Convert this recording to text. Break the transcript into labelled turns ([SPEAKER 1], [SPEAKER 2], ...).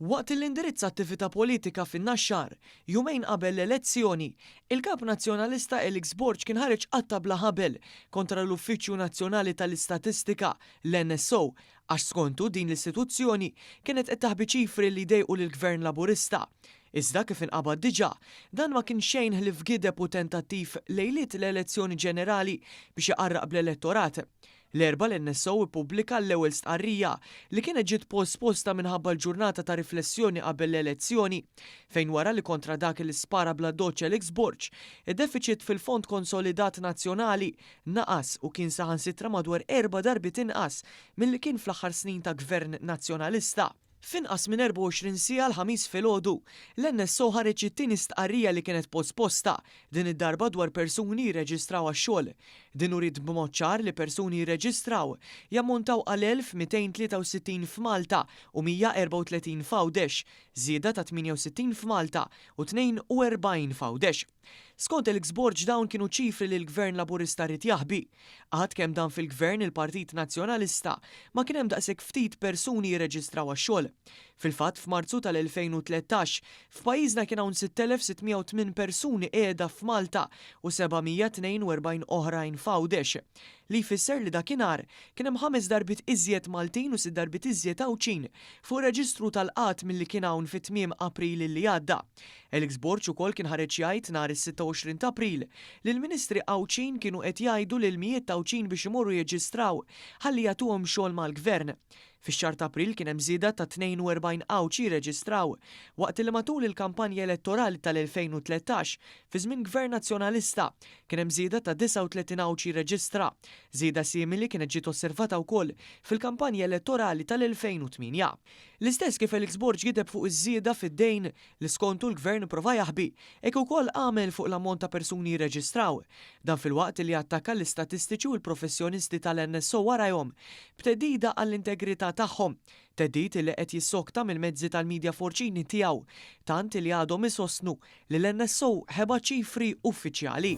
[SPEAKER 1] Waqt li indirizza attività politika fin-Naxxar, jumejn qabel l-elezzjoni, il-Kap Nazzjonalista Alex Borg kien ħareġ qatta bla ħabel kontra l-Uffiċċju Nazzjonali tal-Istatistika, l-NSO, għax skontu din l-istituzzjoni kienet qed taħbi ċifri li jdejqu lill-Gvern Laburista. Iżda kif inqabad diġà, dan ma kien xejn ħlief gideb u tentattiv lejliet l-elezzjoni ġenerali biex iqarraq bl-elettorat. L-Erbgħa l-NSO ippubblika l-ewwel stqarrija li kienet ġiet posposta minħabba l-ġurnata ta' riflessjoni qabel l-elezzjoni, fejn wara li kontra dak li spara bl-addoċċ Alex Borg, id-defiċit fil-Fond Konsolidat Nazzjonali naqas u kien saħansitra madwar erba' darbiet inqas milli kien fl-aħħar snin ta' Gvern Nazzjonalista. F'inqas minn 24 siegħa l-Ħamis filgħodu, l-NSO ħareġ it-tieni stqarrija li kienet posposta, din id-darba dwar persuni jirreġistraw għax-xogħol. Din uriet b'mod ċar li persuni jirreġistraw jammontaw għal 1,263 f'Malta u 134 f'Għawdex, żieda ta' 68 f'Malta u 42 f'Għawdex. Skont Alex Borg dawn kienu ċifri li l-Gvern Laburista ried jaħbi. Għad kemm dam fil-Gvern il-Partit Nazzjonalista ma kien hemm daqshekk ftit persuni jirreġistraw għax-xogħol. Fil-fatt f'Marzu tal-2013 f'pajjiżna kien hawn 6,608 persuni qiegħda f'Malta u 742 oħrajn f'Għawdex. Li jfisser li dakinhar kien hemm ħames darbiet iżjed Maltin u sitt darbiet iżjed Għawdxin fuq ir-reġistru tal-qgħad milli kien hawn fi tmiem April li għadda. Alex Borg ukoll kien ħareġ jgħid nhar is-26 ta' April li l-Ministri Għawdxin kienu qed jgħidu lil mijiet t'Għawdxin biex imorru jirreġistraw ħalli jagħtuhom xogħol mal-Gvern. Fix-xahar ta' April kien hemm żieda ta' 42 Għawdxi jirreġistraw, waqt li matul il-kampanja elettorali tal-2013, fi żmien Gvern Nazzjonalista, kien hemm żieda ta' 39 Għawdxi jirreġistra. Żieda simili kienet ġiet osservata wkoll fil-kampanja elettorali tal-2008. L-istess kif Alex Borg gideb fuq iż-żieda fid-dejn li skontu l-Gvern ipprova jaħbi, hekk ukoll għamel fuq l-ammont ta' persuni jirreġistraw. Dan filwaqt li attakka l-istatistiċi u l-professjonisti tal-NSO warajhom, b'theddida għall-integrità tagħhom. Theddid li qed jissokta mill-mezzi tal-media forċini tiegħu, tant li għadhom isostnu li l-NSO ħeba ċifri uffiċjali.